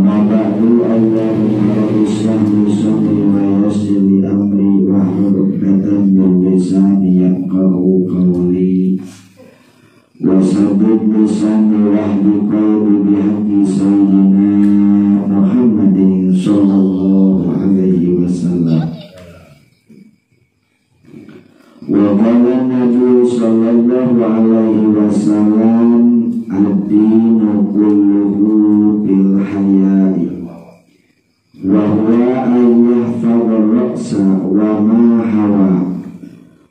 Amma ba'du, Allahumma rabbi shrah li sadri wa yassir li amri wahlul 'uqdatam min lisani yafqahu qawli wa saddid lisani wahdi qalbi bihaqqi sayyidina Muhammadin sallallahu alaihi wasallam. Wa qala Nabi sallallahu alaihi wasallam, ad-dinu kulluhu bil haya'i wa huwa an yahfadha ar-ra'sa wa ma hawa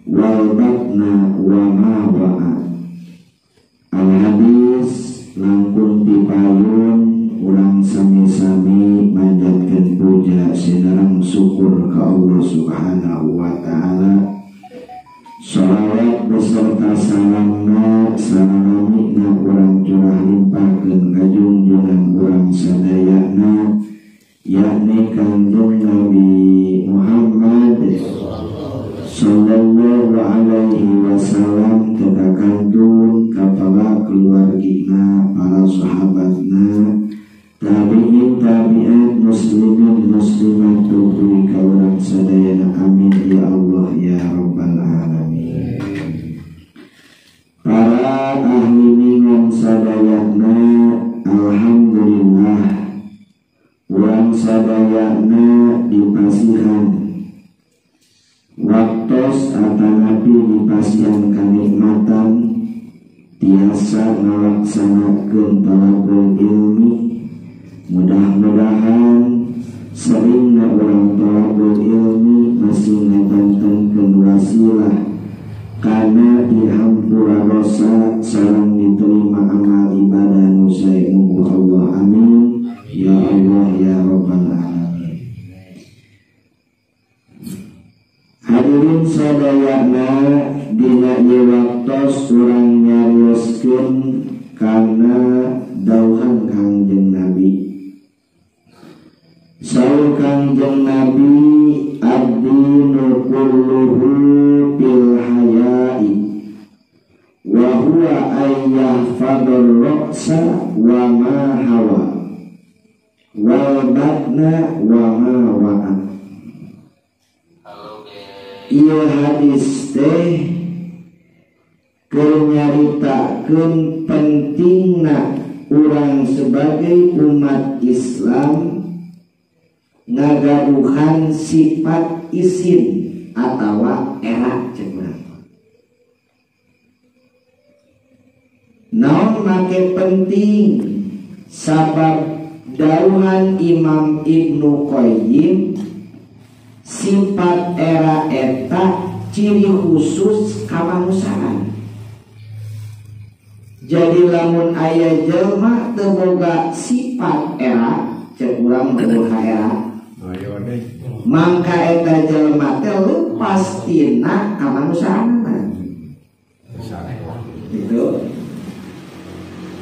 wal batna wa ma wa'a. Al-hadis langkung tipayun urang sami-sami manjatkeun puja sinareng syukur ka Allah Subhanahu wa taala. Sholawat beserta salamna salamina urang curah limpahkeun ka junjungan urang sadayana, yakni Kangjeng Nabi Muhammad sallallahu alaihi wasallam, teu kantun ka para keluargina, para sahabatna, tabi'in tabi'at, muslimin muslimat, tuluy ka urang sadayana. Amin ya Allah ya rabbal alamin. Para ahli mingan sadayana, alhamdulillah urang sadayana dipasihan waktos atanapi dipasihan kanikmatan tiasa ngalaksanakeun talabul ilmi. Mudah-mudahan seringna urang talabul ilmi masih ngajantenkeun wasilah kana dihampura dosa sareng diterima amal ibadah nu sae munggu Allah. Amin ya Allah ya rabbal alamin. Hadirin sadayana, dina ieu waktos urang nyarioskeun kana dauhan Kangjeng Nabi. Saur Kangjeng Nabi, ad-dinu kulluhu bil haya'i wa huwa ay yahfadhur ra'sa wa ma hawa wal batna wa ma wa'a. Ieu hadis teh keur nyaritakeun pentingna urang sebagai umat Islam ngagaduhan sifat isin atawa era cek urang. Naon make penting? Sabab dauhan Imam Ibnu Qayyim, sifat era eta ciri khusus kamanusiaan. Jadi lamun aya jelma teu boga sifat era cek urang mah era, mangka eta jelma teh leupas tina kamanusiaanna. Gitu.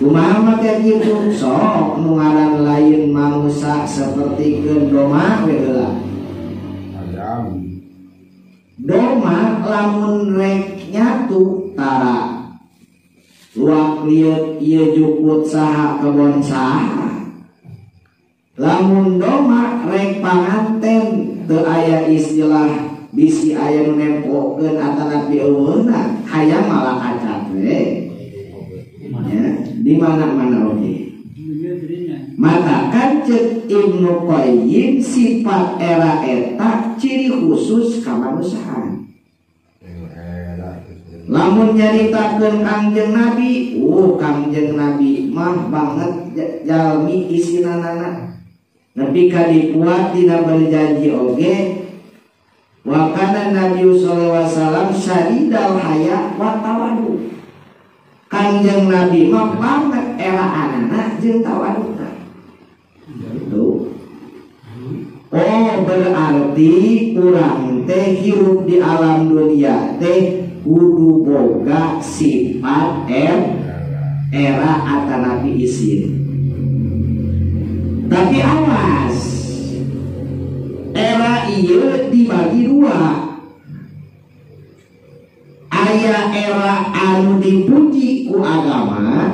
Kumaha make kitu? Sok nu ngaran lain manusia sapertikeun doma we heula. Doma lamun rek nyatu tara luak lieu ieu jukut saha kebon saha. Lamun doma rek panganten teu aya istilah bisi aya nu nempokeun atanapi eueuna, hayang malah kacat we. Ya, di mana-mana oge. Maka kan cek Ibnu Qayyim, sifat era eta ciri khusus kamanusiaan. Lamun nyaritakeun Kangjeng Nabi, Kangjeng Nabi mah banget jalmi isinanana. Nepi ka dipuat dina berjanji oge, wa kana Nabi sallallahu alaihi wasallam syadidal haya wa tawadu. Kangjeng Nabi mah banget era anana jeung tawaduna. Gitu. Oh, berarti urang teh hirup di alam dunia teh kudu boga sifat era atanapi isin. Tapi awas, era ieu dibagi dua. Aya era anu dipuji ku agama,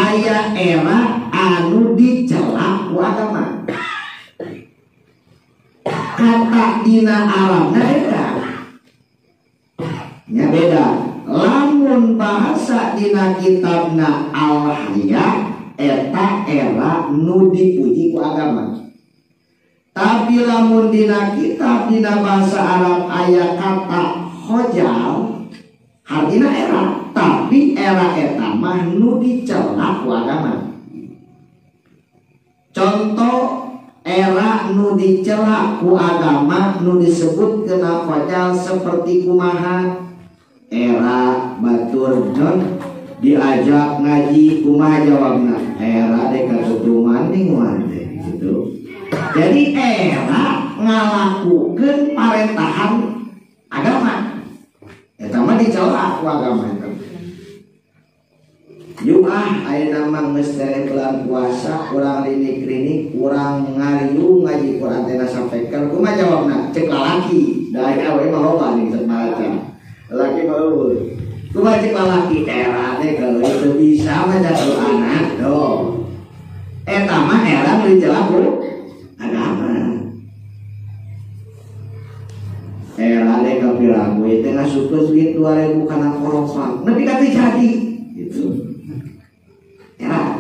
Aya era anu dicela ku agama. Kata dina Arabna beda. Nya beda. Lamun bahasa dina kitabna al-haya eta era nu dipuji ku agama. Tapi lamun dina kitab dina bahasa Arab aya kata khojal artina era, tapi era eta mah nu dicela ku agama. Contoh era nu dicela ku agama nu disebut kena khojal seperti kumaha era batur non diajak ngaji kumaha jawabna era dek katutuman ning teh gitu. Jadi era ngalakukeun parentahan agama. Eta mah dicela ku agama eta. Yuk ah ayeuna mah geus tere bulan puasa urang rinik-rinik urang ngariung ngaji Quran teh sampaikan kumaha jawabna cek lalaki da aya awewe mah loba ning sok maca. Lalaki mah eueuh. Kumaha cek lalaki era teh kalau teu bisa maca Quran tuh. Eta mah era nu dicela ku agama. Era deh kapiraku itu ngasupkeun duit 2000 kana korofang nepi ka teu jadi gitu. Era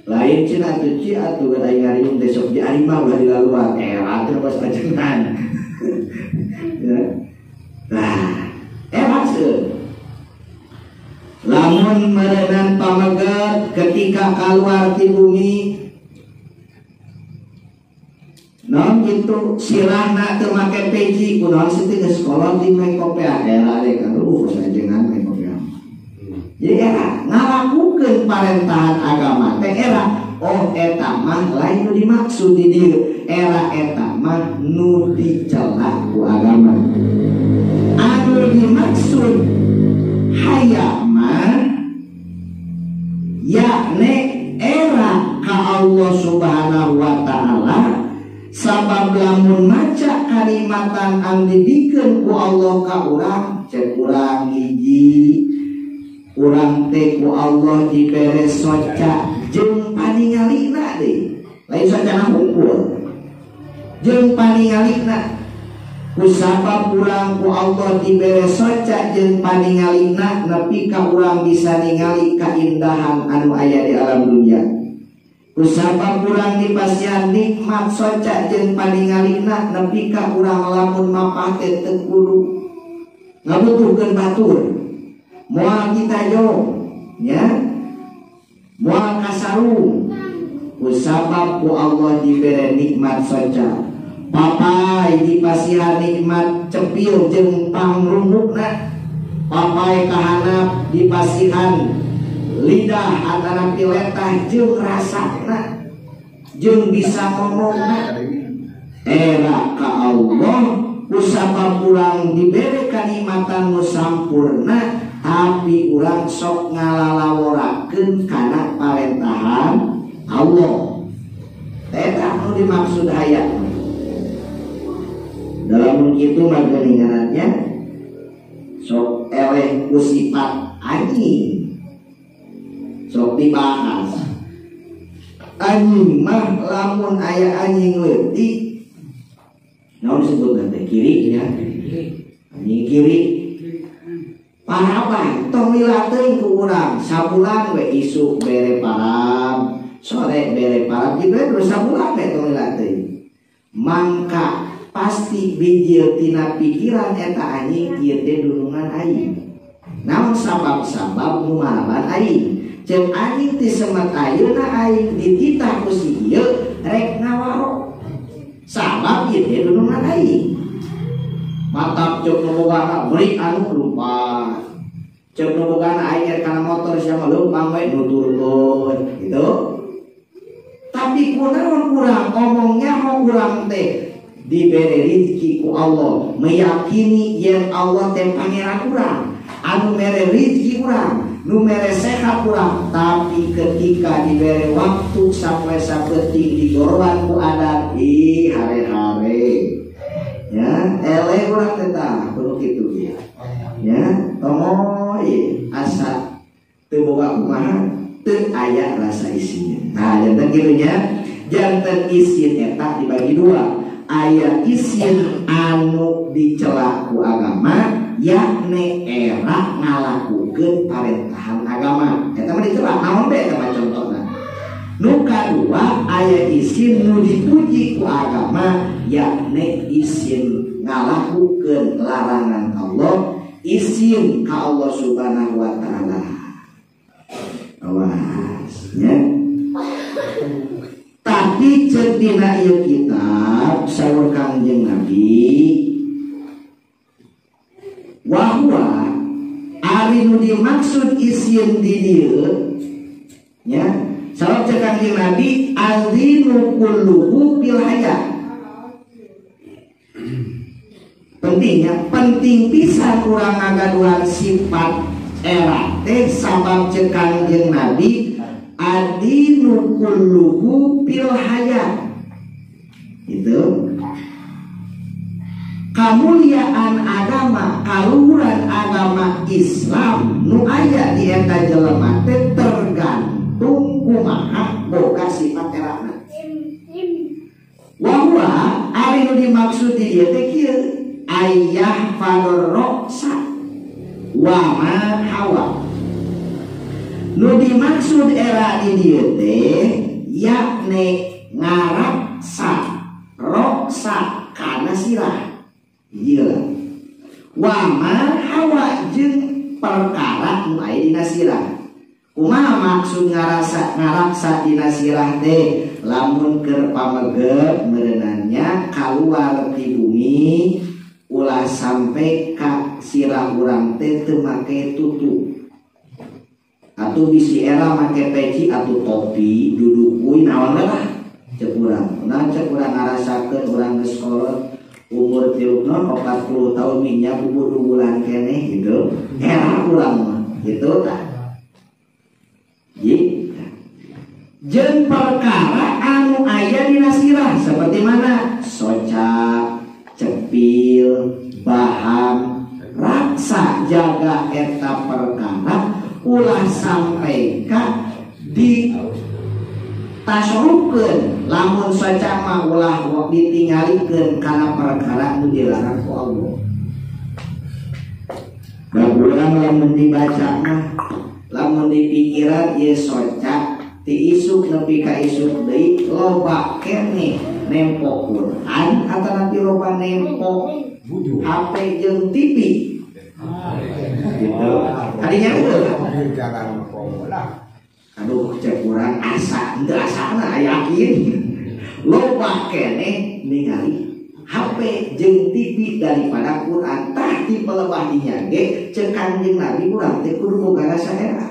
lain cenah atuh ci atuh geus aing ngariung teh sok di arimah ulah dilaluan era teh pas ajengan. Ya. Nah, era seueur. Lamun meureunan pameget ketika kaluar ti bumi non gitu sirahna teu make peci kunaon sih teh geus kolot di mengkopea era deh kan sajengan mengkopea. Jadi era ngalakukeun parentahan agama teh era oh eta mah lain nu dimaksud di dieu era eta mah nu dicela ku agama. Anu dimaksud haya mah yakni era ka Allah Subhanahu wa taala. Sabab lamun maca kalimatan anu dibikeun ku Allah ka urang cek urang hiji urang teh ku Allah dibere soca jeung paningalina deui lain socana hungkul jeung paningalina ku sabab urang ku Allah dibere soca jeung paningalina nepi ka urang bisa ningali kaindahan anu aya di alam dunia. Kusabab urang dipasihan nikmat soca jeung paningalina nepi ka urang lamun mapah teh teu kudu ngabutuhkeun batur moal kitajong nya moal kasarung. Kusabab ku Allah dibere nikmat soca papai dipasihan nikmat cepil jeung pangrungukna papai kahanap dipasihan lidah antara piletah jeung rasana jeung bisa ngomongna era ka Allah kusabab urang dibere kanikmatan nu sampurna tapi urang sok ngalalaworakeun kana parentahan Allah. Eta nu dimaksud hayat dalam kitu mah geuningannya sok eleh ku sifat anjing. Sok dibahas anjing mah lamun aya anjing leutik naon disebutna teh kiri nya anjing kiri paraban tong lila teuing ku urang sabulan we isuk bere parab sore bere parab kitu we terus sabulan we tong lila teuing mangka pasti bijil tina pikiran eta anjing ieu teh dunungan aing naon sabab-sabab nu maraban aing Cek anjing ti semet ayeuna aing dititah ku si ieu rek ngawaro. Sabab ieu teh dunungan aing. Mantap cek nu bogana beri anu lumpat. Cek nu bogana aing rek kana motor sia mah leumpang we nuturkeun gitu. Tapi kunaon urang omongnya mau urang teh dibere rezeki ku Allah, meyakini yen Allah teh pangeran urang, anu mere rezeki urang, nu mere sehat urang, tapi ketika dibere waktu sampai sapeting digorowan ku adat ih hare-hare. Ya, eleh urang teh tah kudu kitu ya. Ya, tomoy asa teu boga kumaha. teu aya rasa isin. Nah janten kitu nya, janten isin eta dibagi dua. Aya isin anu dicela ku agama yakni era ngalakukeun parentahan agama. Eta mah dicela naon bae eta mah contohna. Nu kadua aya isin nu dipuji ku agama yakni isin ngalakukeun larangan Allah, isin ka Allah Subhanahu wa taala. Awas nya. Tapi ceuk dina ieu kitab saur Kangjeng Nabi wahwa ari nu dimaksud isin di dieu nya, sabab ceuk Kangjeng Nabi azinu kulluhu bil haya. Pentingnya, penting pisan urang ngagaduhan sifat era teh sabab ceuk Kangjeng Nabi adinu kulluhu bil haya. Itu kamuliaan agama, kaluhuran agama Islam nu aya di eta jelema teh tergantung kumaha boga sifat erana. Wahwa ari nu dimaksud di dieu teh kieu, ayah fadroksa wa ma hawa. Nu dimaksud era di dieu teh yakni ngaraksa roksa kana sirah. Ieu wa ma hawa jeung perkara nu aya dina sirah. Kumaha maksud ngarasa ngaraksa dina sirah teh? Lamun keur pamegep meureunannya kaluar ti bumi ulah sampai ka sirah urang teh teu make tutup. Atuh bisi era make peci atau topi duduk kuy naon lah cek urang. Nah cek urang ngarasakeun urang geus kolot umur 40 tahun minyak bubur bulan keneh gitu. Era urang mah gitu tah. Jeung perkara anu aya dina sirah seperti mana? Soca, cepil, baham, raksa jaga eta perkara ulah sampai ka di tasyarufkeun. Lamun soca mah ulah ditinggalikeun kana perkara nu dilarang ku Allah. Da urang lamun dibaca mah lamun dipikiran ieu soca ti isuk nepi ka isuk deui loba keneh nempo Quran atanapi loba nempo HP jeung TV gitu. Tadinya udah aduh cek urang asa henteu asana yakin loba keneh ningali HP jeung TV daripada Quran. Tah di pelebah dinya ge ceuk Kangjeng Nabi urang teh kudu boga rasa era.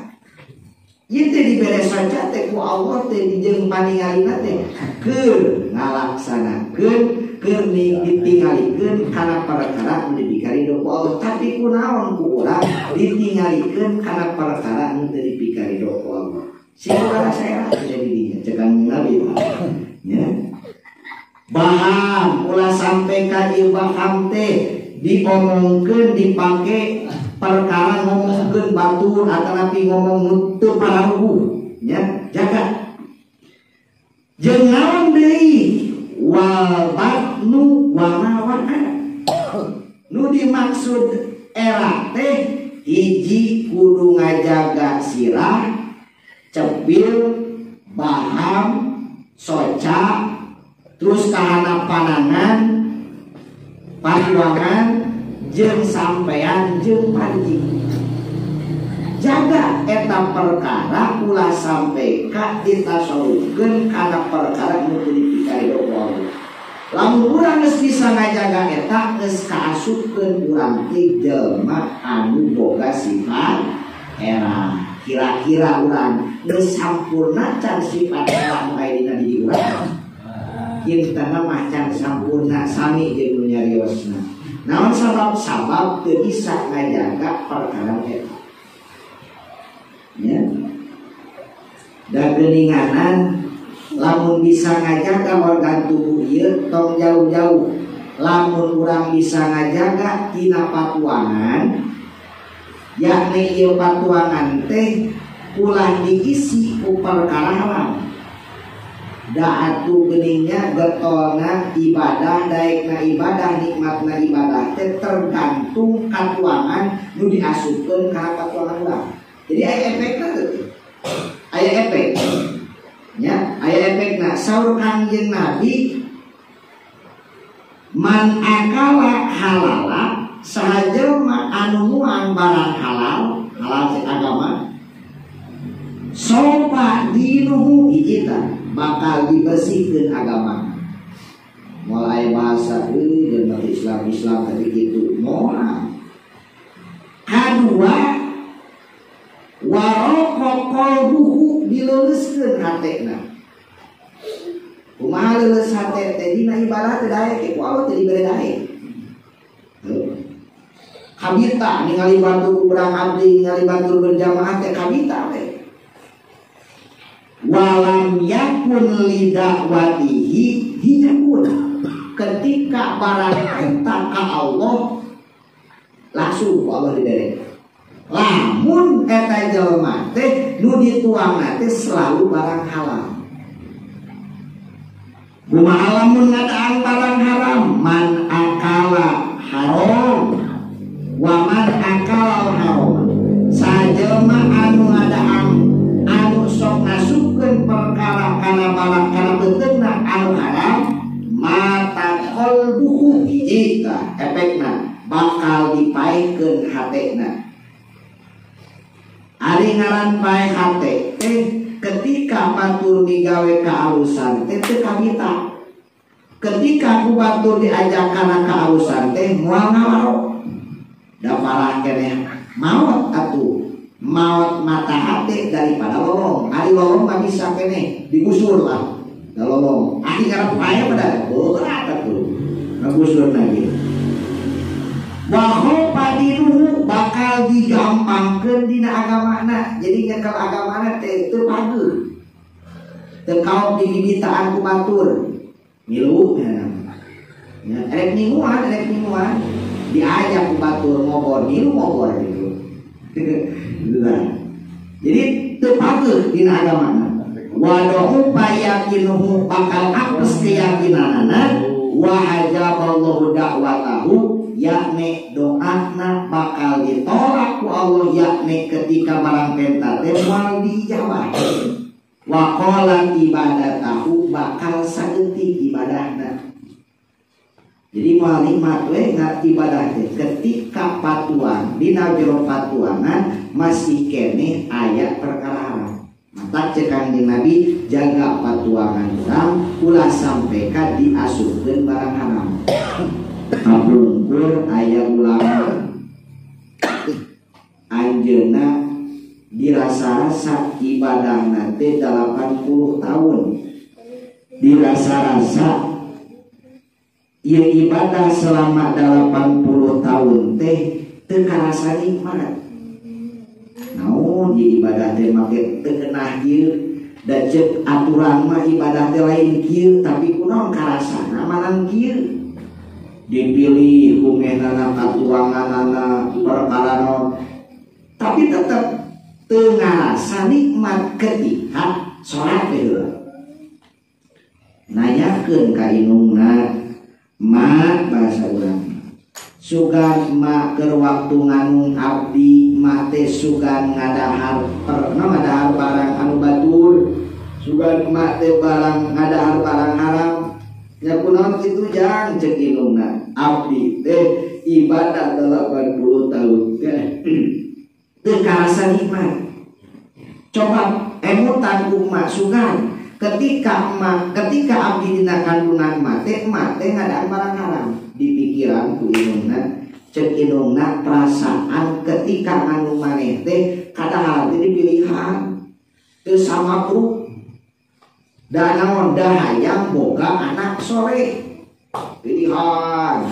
Ieu teh dibere saja teh ku Allah teh jeung paningalina teh keur ngalaksanakeun keur ditinggalikeun kana perkara nu dipikarido ku Allah. Tapi kunaon ku urang ditinggalikeun kana perkara nu teu dipikarido ku Allah. Sing rasa era teh di dinya ceuk Kangjeng Nabi nya. Baham ulah sampai ka ieu baham teh diomongkeun dipake perkara ngomongkeun batur atanapi ngomong teu pararuguh nya, jaga. Jeung naon deui wal batnu wa ma wa'a. Nu dimaksud era teh hiji kudu ngajaga sirah, cepil, baham, soca, terus kahana panangan, pariwangan, jeung sampean jeung panji. Jaga eta perkara ulah sampai ka ditasawufkeun kana perkara nu teu dipikarido ku Allah. Lamun urang geus bisa ngajaga eta geus kaasupkeun urang teh jelema anu boga sifat era. Kira-kira urang geus sampurna can sifat era nu aya dina diri urang. Kintana mah can sampurna sami jeung nu nyariosna. Naon sabab-sabab teu bisa ngajaga perkara eta. Ya. Da geuninganan lamun bisa ngajaga organ tubuh ieu tong jauh-jauh. Lamun urang bisa ngajaga tina patuangan, yakni ieu patuangan teh ulah diisi ku perkara haram. Da atuh geuning getolna ibadah daekna ibadah nikmatna ibadah teh tergantung katuangan nu diasupkeun ka patuangan urang. Jadi aya efekna teh. Aya efek. Nya, aya efekna saur Kangjeng Nabi man akala halala saha jelema anu muang barang halal, halal cek agama. Sopa dinuhu hiji bakal dibersihkeun agama. Mulai bahasa euy Islam Islam tapi kitu moal. Kadua waroko qalbuhu dileuleuskeun hatena. Kumaha leuleus hate teh dina ibadah teh daek ku Allah teh dibere daek. Kabita ningali batur urang abdi ningali batur berjamaah teh kabita teh. Walam yakun lidakwatihi hijabun. Ketika barang eta ka Allah langsung ku Allah dibere. Lamun eta jelema teh nu dituangna teh selalu barang halal. Kumaha lamun ngadaan barang haram? Man akala haram wa man akala haram. Sajelma anu ngadaan anu sok ngasupkeun perkara kana barang kana beuteungna anu haram, mata qalbuhu hiji tah efekna bakal dipaehkeun hatena. Ari ngaran paeh hate teh ketika batur migawe kaalusan teh teu kabita. Ketika ku batur diajak kana kaalusan teh moal ngawaro. Da parah keneh maot atuh. Maot mata hate daripada lolong. Ari lolong mah bisa keneh digusur lah. Da lolong. Ari ngaran paeh mah da berat atuh. Ngagusur lagi. Wa khofadinuhu bakal digampangkeun dina agamana. Jadi nyekel agamana teh teu pageuh. Teu kaop digibitaan ku batur. Ngilu nya. Ya, erek ninguan diajak ku batur ngobor, ngilu ngobor gitu. Nah. Jadi teu pageuh dina agamana. Wa do'u payakinuhu bakal apes keyakinanana wa hajaballahu da'watahu yakni doana bakal ditolak ku Allah yakni ketika barang penta teh moal dijawab. Wa qala ibadatahu bakal saeutik ibadahna. Jadi moal nikmat we ibadah teh ketika patuan dina jero patuangan masih keneh aya perkara haram. Mata cek Kangjeng Nabi jaga patuangan urang ulah sampai ka diasupkeun barang haram. Kapungkur aya ulama anjeunna dirasa-rasa ibadahna teh 80 tahun. Dirasa-rasa ieu ibadah selama 80 tahun teh teu karasa nikmat. Naon ieu ibadah teh make teu keunah ieu da ceuk aturan mah ibadah teh lain kieu tapi kunaon karasana malang kieu. Dipilih kumehnana katuanganana perkara naon tapi tetep teu ngarasa nikmat ketika salat teh heula. Nanyakeun ka indungna mak bahasa urang sugan mak keur waktu nganung abdi mak teh sugan ngadahar pernah ngadahar barang anu batur sugan mak teh barang ngadahar barang haram nya kunaon kitu jang ceuk indungna abdi teh ibadah 80 tahun teh teu karasa nikmat. Coba emutan ku mak sugan ketika mak ketika abdi dina kandungan mak teh ngadaan barang haram di pikiran ku indungna ceuk indungna perasaan ketika ngandung maneh teh kadahar teh dipilihan teu sama ku da naon da hayang boga anak soleh pilihan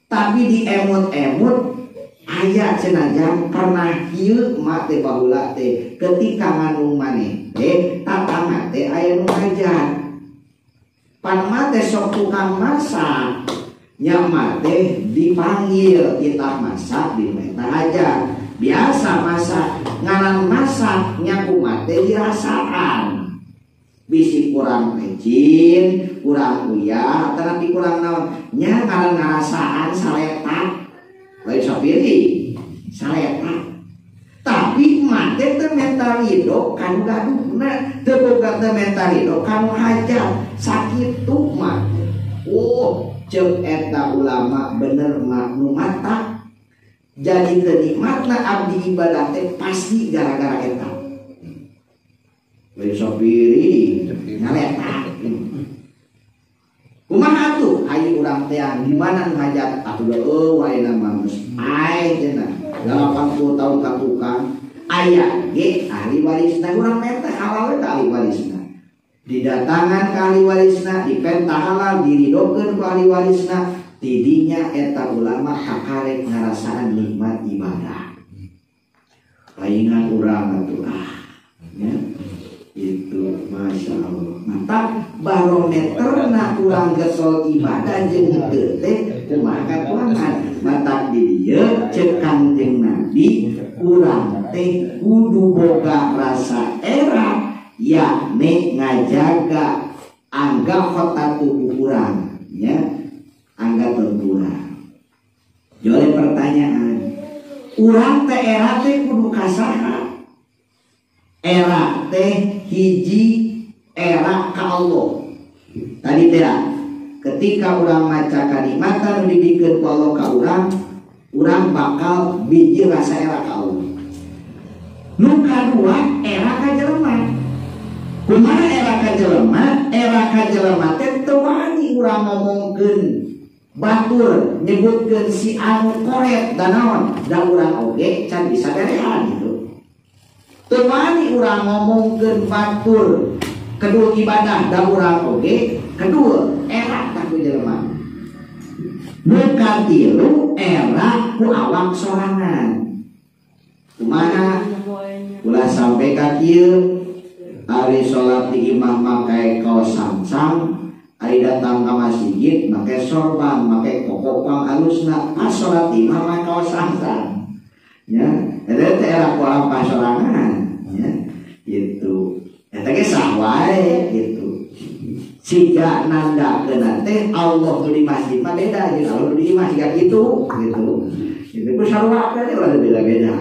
tapi di emut-emut aya cenah jang pernah kieu mak teh baheula teh ketika ngandung maneh teh tatangga teh aya nu ngajar pan mak teh sok tukang masak nya mak teh dipanggil kita masak di meta aja Biasa masak, ngaran masak nya kumaha teh dirasaan. Bisi kurang pecin, kurang uyah, tapi kurang naon. Nya ngaran ngarasaan saletak. Lain sapiring, saletak. Tapi mate teu menta ridho kanu gaduhna, teu boga teu menta ridho kanu hajat. Sakitu mah. Oh, ceuk eta ulama bener mah nu mata. Jadi teu nikmatna abdi ibadah teh pasti gara-gara eta. Lain sapiring, nyaletak. Kumaha tuh hayu urang teh di mana nu hajat atuh eueuh wae mah geus ae cenah. 80 tahun ka tukang aya ge ahli warisna urang menta halal ka ahli warisna. Didatangan ka ahli warisna, dipenta halal, diridokeun ku ahli warisna, tidinya eta ulama kakarek ngarasaan nikmat ibadah. Paingan urang atuh ah ya. Itu Masya Allah. Mantap barometerna urang gesol ibadah jeung henteu teh kumaha katuangan. Mantap di dieu ceuk Kangjeng Nabi urang teh kudu boga rasa era yakni ngajaga angga kota tubuh urang ya, angga tempura. Jole pertanyaan, urang teh era teh kudu kasaha? Era teh hiji era ka Allah. Tadi teh ketika urang maca kanikmatan nu dibikeun ku Allah ka urang, urang bakal biji rasa era ka Allah. Nu kadua era ka jelema. Kumaha era ka jelema? Era ka jelema teh teu wani urang ngomongkeun batur nyebutkeun si anu koret da naon, da urang oge can bisa berehan gitu. Teu wani urang ngomongkeun batur kedua ibadah da urang oge kedua era ka ku jelema. Nu katilu era ku awak sorangan. Kumaha? Ulah sampai ka kieu ari salat di imah make kaos sangsang, ari datang ka masjid make sorban, make kokopang alusna, pas salat di imah make kaos sangsang. Ya, eta teh era ku awak sorangan ya. Gitu. Eta ge sah wae gitu. Siga nandakeun teh Allah nu di masjid mah beda jeung Allah nu di imah siga kitu gitu. Itu ku sarua teh ulah beda-beda.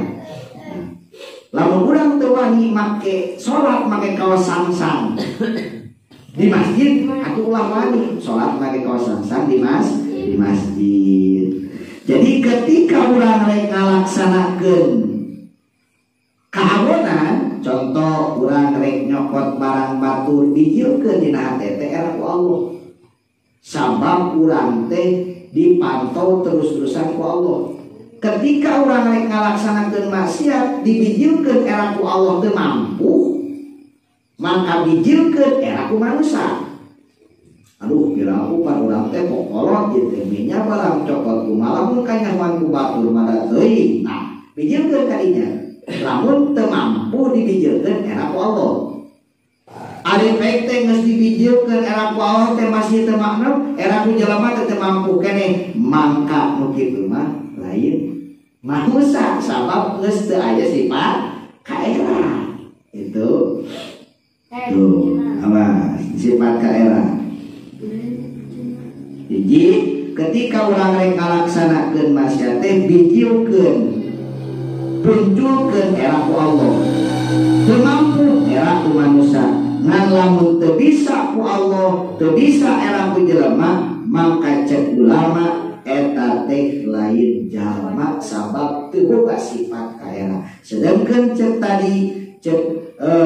Lamun urang teu wani make salat make kaos sangsang di masjid, atuh ulah wani salat make kaos sangsang di masjid. Jadi ketika urang rek ngalaksanakeun kaabonan, contoh urang rek nyokot barang batur dijilkeun dina hate teh era ku Allah. Sabab urang teh dipantau terus-terusan ku Allah. Ketika urang rek ngalaksanakeun maksiat dibijilkeun era ku Allah teu mampu, maka bijilkeun era ku manusia. Aduh, piraku pan urang teh kokolot ieu teh minya barang cokot kumaha lamun kanyahoan ku batur mah teuing. Nah, bijilkeun ka dinya. Lamun teu mampu dibijilkeun era ku Allah. Ari pek teh geus dibijilkeun era ku Allah teh masih teu makna, era ku jelema teh teu mampu keneh, mangka nu kitu mah lain manusia sabab geus teu aya sifat kaera. Itu tuh, awas sifat kaera. Hiji, ketika urang rek ngalaksanakeun maksiat teh bijilkeun, punculkeun era ku Allah. Teu mampu era ku manusia. Ngan lamun teu bisa ku Allah, teu bisa era ku jelema, mangka cek ulama eta teh lain jalma sabab teu boga sifat kaera. Sedangkan cek tadi cek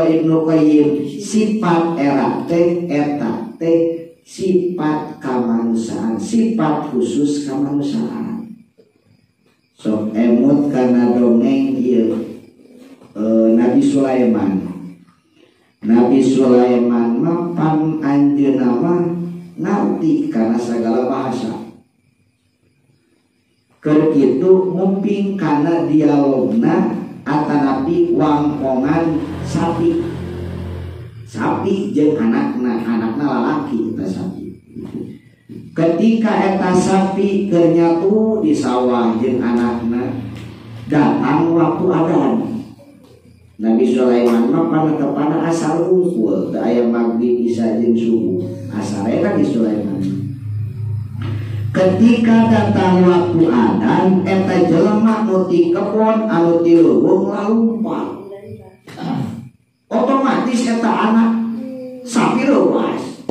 Ibnu Qayyim sifat era teh eta teh sifat kamanusiaan, sifat khusus kamanusiaan. Sok emut karena dongeng ieu Nabi Sulaiman. Nabi Sulaiman mah pan anjeunna mah ngarti kana sagala bahasa. Keur kitu nguping kana dialogna atanapi wangkongan sapi. Sapi jeung anakna, anakna lalaki eta sapi. Ketika eta sapi keur nyatu di sawah jeung anakna, Datang waktu adan. Nabi Sulaiman mah panetepana asal unggul teu aya maghrib isya jeung subuh. Asal Nabi Sulaiman. Ketika datang waktu adan eta jelema nu ti kebon anu ti leuweung lalumpat. Otomatis eta anak sapi leuwas.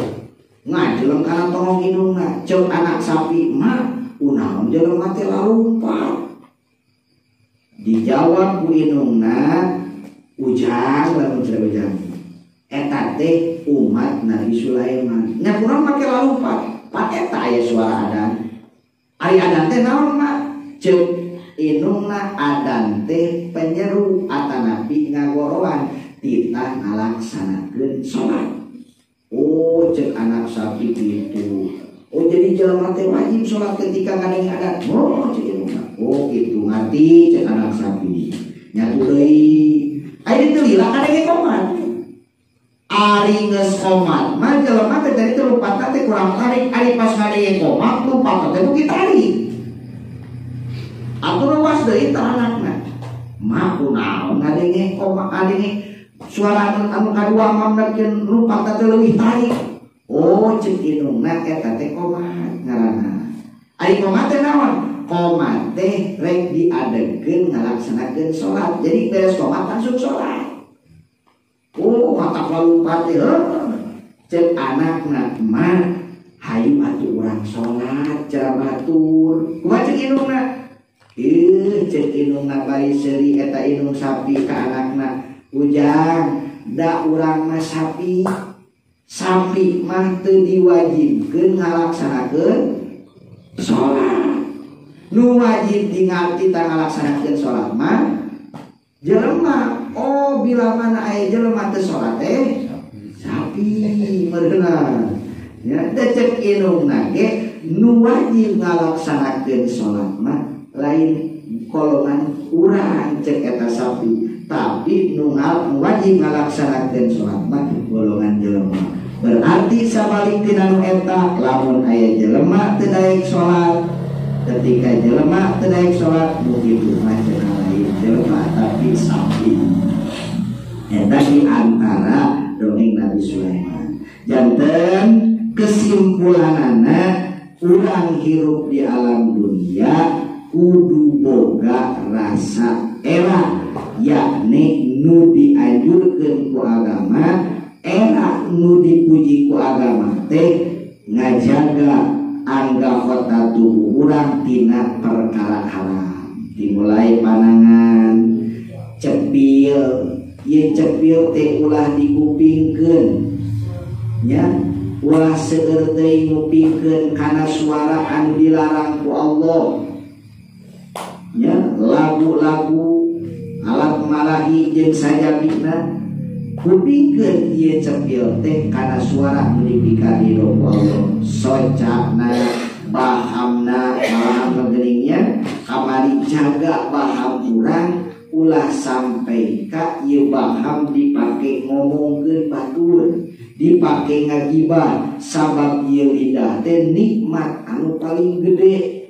Ngajeleng kana tongong indungna, ceuk anak sapi mah unaon jelema teh lalumpat. Dijawab ku indungna, ujang lamun cenah ujang. Eta teh umat Nabi Sulaiman. Nya kurang make lalumpat, pan eta aya suara adan. Ari adan teh naon mah? Ceuk indungna adan teh penyeru atanapi ngagoroan titah ngalaksanakeun salat. Oh ceuk anak sapi kitu. Oh jadi jelema teh wajib salat ketika ngadenge adan. Oh ceuk indungna. Oh kitu ngarti ceuk anak sapi. Nyatu deui. Ari teu lila kadenge komat. Ari geus komat mah jelema teh dari teu lompatna teh kurang tarik. Ari pas ngadenge komat lompatna teh beuki tarik. Atuh ruas deui teh anakna. Mah kunaon ngadenge komat ngadenge suara anu kadua mamnakeun lompatna teh leuwih tarik. Oh ceuk indungna eta teh komat ngaranna. Ari komat teh naon? Komat teh rek diadegkeun ngalaksanakeun salat. Jadi beres komat langsung salat. Oh mata lalumpat teh ceuk anakna mah hayu atuh urang salat cara batur. Kumaha ceuk indungna? Ih ceuk indungna bari seuri eta indung sapi ka anakna. Ujang da urang mah sapi. Sapi mah teu diwajibkeun ngalaksanakeun salat. Nu wajib dingarti ngalaksanakeun salat mah jelema. Oh bila mana aya jelema teu salat teh sapi meureunna. Ya teh ceuk indungna ge nu wajib ngalaksanakeun salat mah lain golongan urang ceuk eta sapi, tapi nu wajib ngalaksanakeun salat mah golongan jelema. Berarti sabalik tina nu eta lamun aya jelema teu daek salat, ketika jelema teu daek salat nu kitu mah cenah lain jelema tapi sapi. Eta di antara dongeng Nabi Sulaiman. Janten kesimpulanana urang hirup di alam dunia kudu boga rasa era, yakni nu dianjurkeun ku agama, era nu dipuji ku agama teh ngajaga anggota tubuh urang tina perkara haram. Dimulai panangan cepil, ye cepil teh ulah dikupingkeun nya, ulah seueur teuing ngupingkeun kana suara anu dilarang ku Allah. Ya, lagu-lagu alat malahi jeung sajabina kupingkeun ieu cepil teh kana suara nu dipikarido ku Allah. Socana bahamna baham geningnya kamari jaga baham urang ulah sampai ka ieu baham dipake ngomongkeun batur, dipake ngagibah, sabab ieu lidah teh nikmat anu paling gede.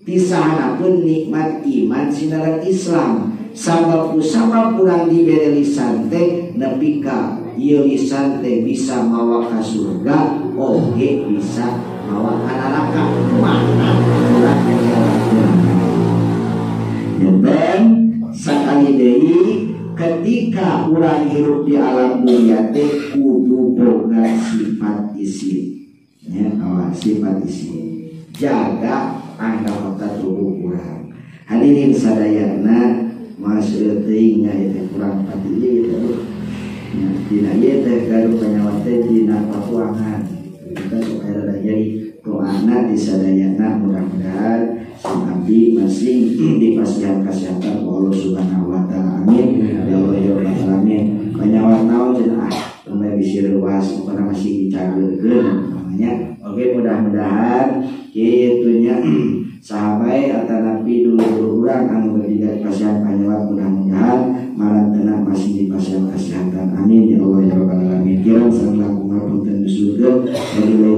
Tisahana pun nikmat iman sinaran Islam. Sabab kusabab kurang dibere lisan teh nepi ka ieu lisan teh bisa mawa ka surga oge bisa mawa ka neraka. Mana urang ngajarankeun. Janten sakali deui ketika urang hirup di alam dunia teh kudu boga sifat isin. Ya, awas sifat isin. Jaga anggota tubuh urang. Hadirin sadayana masuk teuing nya teh kurang pati ieu teh. Nya dina ieu teh gaduh panyawa teh dina patuangan. Kita sok aya rada nyeri doana di sadayana mudah-mudahan si abdi masing dipasihan kesehatan ku Allah Subhanahu wa taala. Amin. Ya Allah ya Rabbal alamin. Panyawa naon cenah ah sampai bisi leuwas pokona masih dicageurkeun namanya. Oke mudah-mudahan kitu nya sahabai atanapi dulur urang anu berdiga pasihan panyawat mudah-mudahan marantena masih di pasihan kesehatan. Amin ya Allah ya Rabbal alamin. Kirang sareng langkung punten di surga. Wabillahi